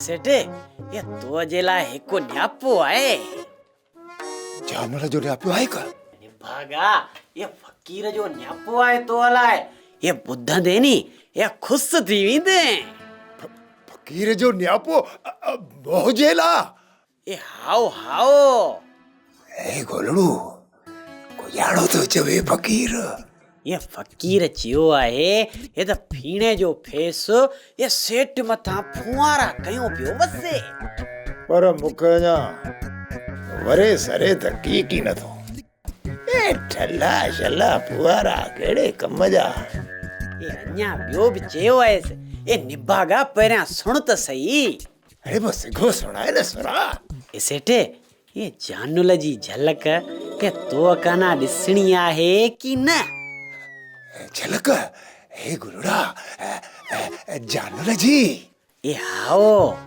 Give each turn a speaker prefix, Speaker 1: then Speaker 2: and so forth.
Speaker 1: سيٺ، اهو تو جي لاء هڪ نياپو آهي.
Speaker 2: جانور جو نياپو آهي ڪا؟
Speaker 1: نڀاڳا، اهو فقير جو نياپو آهي تو لاء. اهو ٻڌندين ئي اهو خوش ٿي ويندين.
Speaker 2: فقير جو نياپو منهنجي لاء؟
Speaker 1: اي هائو هائو.
Speaker 2: اي گولڙو، ڪو ڄاڻو ٿو چوي فقير.
Speaker 1: اي فقير چيو آهي هي ته ڦيڻي جو ڦيس اي سيٽ مٿان ڦوهارا ڪيو پيو وسي.
Speaker 2: پر مون کي اڃا وري سري ته ڪي ڪي نه ٿو. اي ٺلا شلا ڦوهارا ڪهڙي ڪم جا.
Speaker 1: اي اڃا ٻيو به چيو آهيس. اي نڀاڳا پهريان سڻ ته سهي.
Speaker 2: اڙي پوء سگهو سڻائي نه سرا.
Speaker 1: اي سيٺ، هيء جانول جي جهلڪ ڪي تو ڪانا ڏسڻي آهي ڪي نه؟
Speaker 2: جهلڪ؟ اي گلڙا، جانول جي؟
Speaker 1: اي هائو.